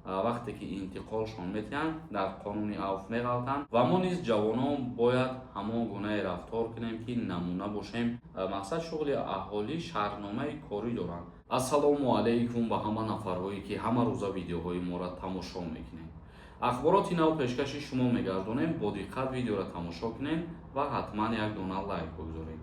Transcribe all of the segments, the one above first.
Вақте ки интиқолшон метиҳанд, дар қонуни авф меғалтанд. Ва мо низ, ҷавонон, бояд ҳамон гунае рафтор кунем, ки намуна бошем. Мақсад, шуғли аҳолӣ шартномаи корӣ доранд. Ассалому алайкум ба ҳама нафарҳое, ки ҳама рӯза видеоҳои моро тамошо мекунед. Ахбороти нав пешкаши шумо мегардонем. Бо диққат видеоро тамошо кунед ва ҳатман як дона лайк бигузоред.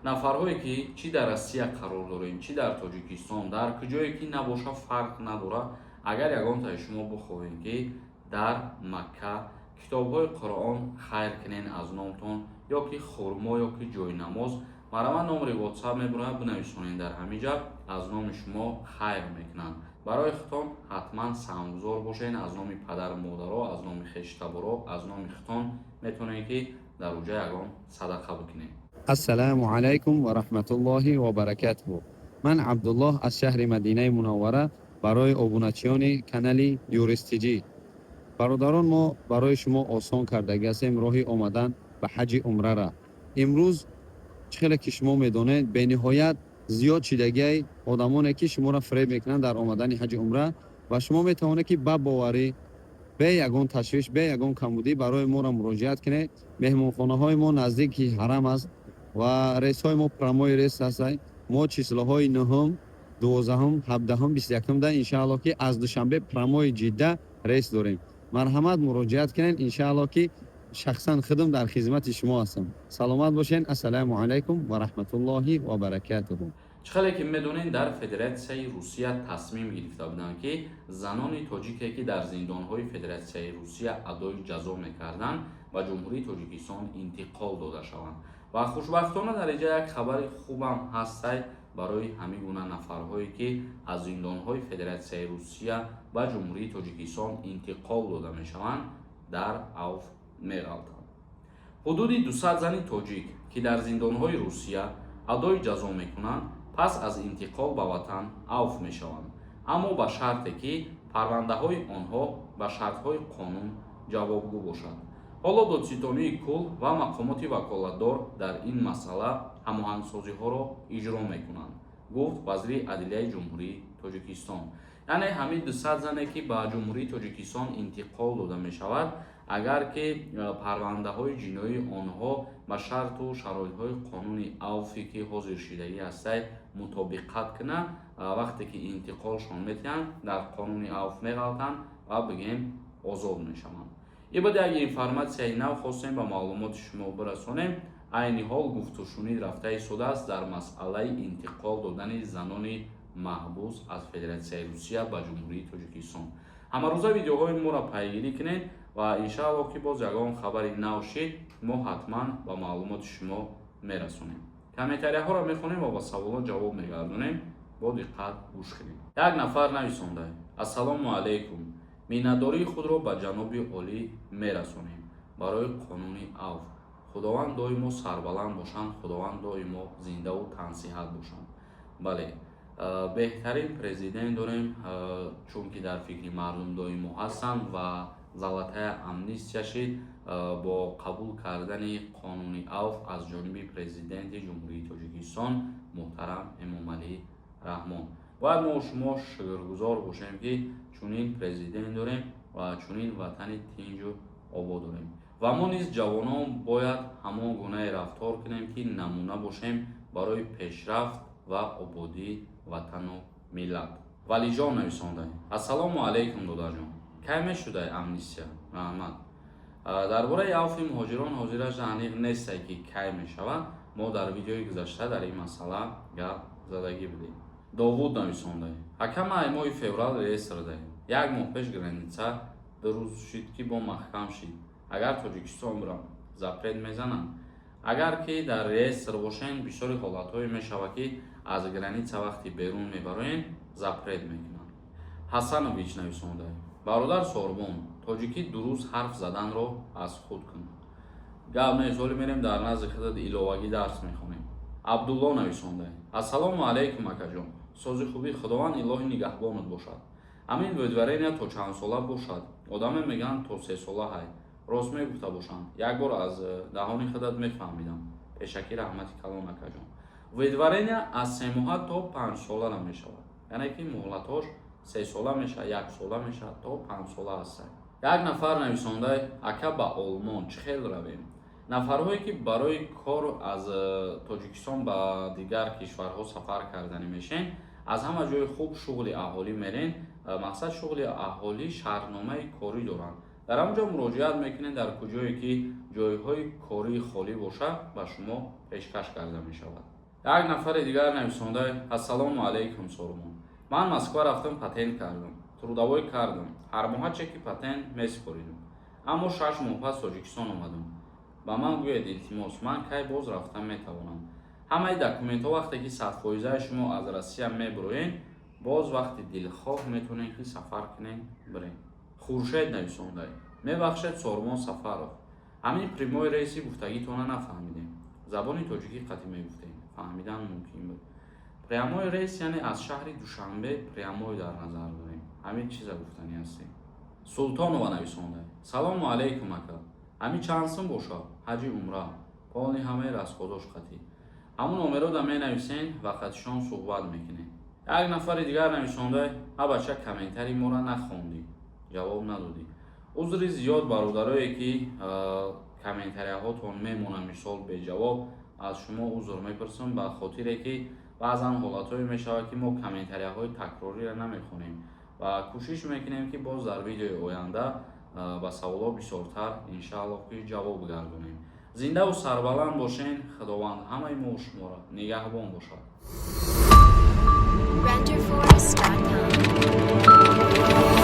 Нафарҳое, ки чӣ дар Россия қарор дорем, чӣ дар Тоҷикистон, дар куҷое ки набоша, фарқ надорад, агар ягонтаи шумо бихоҳем, ки дар Макка китобҳои Қуръон хайр кунен аз номтон, ё ки хурмо, ё ки ҷойнамоз, марҳамат, номери Ватсап мебурад, бинависонед. Дар ҳамин ҷа аз номи шумо хайр мекунанд. Барои худтон ҳатман саҳмгузор бошед. Аз номи падару модаро, аз номи хештаборо, аз номи худтон метавонед, ки дар уҷа ягон садақа бикунед. Ассалому алайкум ва раҳматуллоҳи ва баракатуҳ. Ман Абдуллоҳ аз шаҳри Мадинаи Мунаввара. Барои обуначиёни канали Юристиҷӣ, бародарон, мо барои шумо осон кардагӣ ҳастем роҳи омадан ба ҳаҷи умрара. Имрӯз, чӣ хеле ки шумо медонед, бениҳоят зиёд шидагиай одамоне, ки шуморо фиреб мекунанд дар омадани ҳаҷи умра, ва шумо метавонед, ки ба боварӣ, бе ягон ташвиш, бе ягон камбудӣ барои моро муроҷиат кунед. Меҳмонхонаҳои мо наздики ҳарам аст ва рейсҳои мо прямой рейс ҳастанд. Мо числоҳои 9-ум, 12-ум, 17-ум, 21-ум да, иншаалло, ки аз Душанбе прямой Ҷидда рейс дорем. Марҳамат, муроҷиат кунед. Иншаалло, ки шахсан худам дар хизмати шумо ҳастам. Саломат бошед. Ассалому алайкум ва раҳматуллоҳи ва баракатуҳ. Чӣ хеле ки медонед, дар Федератсияи Русия тасмим гирифта буданд, ки занони тоҷике, ки дар зиндонҳои Федератсияи Русия адои ҷазо мекарданд, ба Ҷумҳурии Тоҷикистон интиқол дода шаванд. Ва хушбахтона дар инҷа як хабари хубам ҳастай барои ҳамин гуна нафарҳое, ки аз зиндонҳои Федератсияи Русия ба Ҷумҳурии Тоҷикистон интиқол дода мешаванд, дар авф меғалтанд. Ҳудуди 200 зани тоҷик, ки дар зиндонҳои Русия адои ҷазо мекунанд, пас аз интиқол ба ватан авф мешаванд, аммо ба шарте, ки парвандаҳои онҳо ба шартҳои қонун ҷавобгӯ бошад. Ҳоло Додситонии кулл ва мақомоти ваколатдор дар ин масъала ҳамоҳангсозиҳоро иҷро мекунанд, гуфт вазири адлияи Ҷумҳурии Тоҷикистон. Яъне ҳамин 200 зане, ки ба Ҷумҳурии Тоҷикистон интиқол дода мешавад, агар ки парвандаҳои ҷиноии онҳо ба шарту шароитҳои қонуни авфе, ки ҳозир шидагӣ ҳастай, мутобиқат кунад, вақте ки интиқолшон метиҳанд, дар қонуни авф меғалтанд ва, бигем, озод мешаванд. Ин буд як информатсияи нав, хостем ба маълумоти шумо бирасонем. Айни ҳол гуфтушунид рафта истодааст дар масъалаи интиқол додани занони маҳбус аз Федератсияи Русия ба Ҷумҳурии Тоҷикистон. Ҳамарӯза видеоҳои моро пайгирӣ кунед ва иншааллоҳ, ки боз ягон хабари нав шид, мо ҳатман ба маълумоти шумо мерасонем. Комментарияҳоро мехонем ва ба саволҳо ҷавоб мегардонем. Бо диққат гӯш кунед. Як нафар нависонда: «Ассалому алайкум, миннатдории худро ба ҷаноби олӣ мерасонем барои қонуни авф. Худованд доимо сарбаланд бошанд, Худованд доимо зиндаву тансиҳат бошанд». Бале, беҳтарин президент дорем, чунки дар фикри мардум доимо ҳастанд ва золотая амнистия шид бо қабул кардани қонуни авф аз ҷониби Президенти Ҷумҳурии Тоҷикистон муҳтарам Эмомалӣ Раҳмон. Бояд мо шумо шукргузор бошем, ки чунин президент дорем ва чунин ватани тинҷу обод дорем. Ва мо низ, ҷавонон, бояд ҳамон гунае рафтор кунем, ки намуна бошем барои пешрафт ва ободии ватану миллат. Валиҷон нависонда: «Ассалому алайкум, додарҷон, кай мешудай амнистия? Раҳмат». Дар бораи авфи муҳоҷирон ҳозираш аниқ нестай, ки кай мешавад. Мо дар видеои гузашта дар ин масъала гап задагӣ будем. Довуд нависонда: «Ҳакама, ай моҳи феврал реестр даем, як моҳ пеш граница 2 рӯз шид, ки бо маҳкам шид. Агар Тоҷикистон бирам, запрет мезанам?» Агар ки дар реестр бошен, бисёри ҳолатҳое мешавад, ки аз граница вақти берун мебароем, запрет мекунанд. Ҳасанович нависонда: «Бародар Сорбон, тоҷикӣ дуруст ҳарф заданро аз худ кун». Гап нест, ҳоле мерем, дар назди худат иловагӣ дарс мехонем. Абдулло нависонда: «Ассалому алайкум, акаҷон, сози хубӣ, Худованд илоҳи нигаҳбонат бошад. Ҳамин выдворения то чанд сола бошад? Одаме мегӯянд, то 3 сола ҳай, рост мегуфта бошанд, як бор аз даҳони худат мефаҳмидам. Пешакӣ раҳмати калон, акаҷон». Выдворения аз 3 моҳа то 5 солара мешавад, яъне ки муҳлатҳош 3 сола мешавад, яксола мешавад, то 5 сола ҳастад. Як нафар нависонда: «Ака, ба Олмон чӣ хел равем?» Нафарҳое, ки барои кор аз Тоҷикистон ба дигар кишварҳо сафар карданӣ мешен, аз ҳама ҷои хуб шуғли аҳолӣ мерен. Мақсад, шуғли аҳолӣ шартномаи корӣ доранд. Дар ҳамон ҷо муроҷиат мекунед, дар куҷое ки ҷойҳои кории холӣ бошад, ба шумо пешкаш карда мешавад. Як нафари дигар нависонда: «Ассалому алайкум, Сормон. Ман Москва рафтам, патент кардам, трудовой кардам, ҳар моҳа чеки патент месупоридам, аммо 6 моҳ пас Тоҷикистон омадам. Ба ман гӯед, илтимос, ман кай боз рафта метавонам?» Ҳамаи документҳо вақте ки 100-фоизаи шумо аз Россия мебуроен, боз вақти дилхоҳ метавонед, ки сафар кунед, биред. Хуршед нависонда: «Мебахшед, Сормон Сафаров, ҳамин прямой рейси гуфтагитона нафаҳмидем. Забони тоҷикӣ қатъӣ мегуфтем, фаҳмидан мумкин буд». Прямой рейс, яъне аз шаҳри Душанбе прямой дар назар дорем, ҳамин чиза гуфтанӣ ҳастем. Султонова нависонда: «Салому алайкум, ака. Ҳамин чанд сум бошад ҳаҷи умра, полный ҳамаи расходош қатъӣ?» Ҳамун номерода менависен ва қатишон суҳбат мекунед. Як нафари дигар нависонда: «Ҳа бача, комментарии моро нахондӣ, ҷавоб надодӣ». Узри зиёд, бародарое, ки комментарияҳотон мемонад, мисол, беҷавоб, аз шумо узр мепурсам, ба хотире ки баъзан ҳолатҳое мешавад, ки мо комментарияҳои такрориро намехонем ва кӯшиш мекунем, ки боз дар видеои оянда ба саволҳо бисёртар, иншааллоҳ, ки ҷавоб гардонем. Зиндаву сарбаланд бошен. Худованд ҳамаи мо шуморо нигаҳбон бошад. Renderforest.com.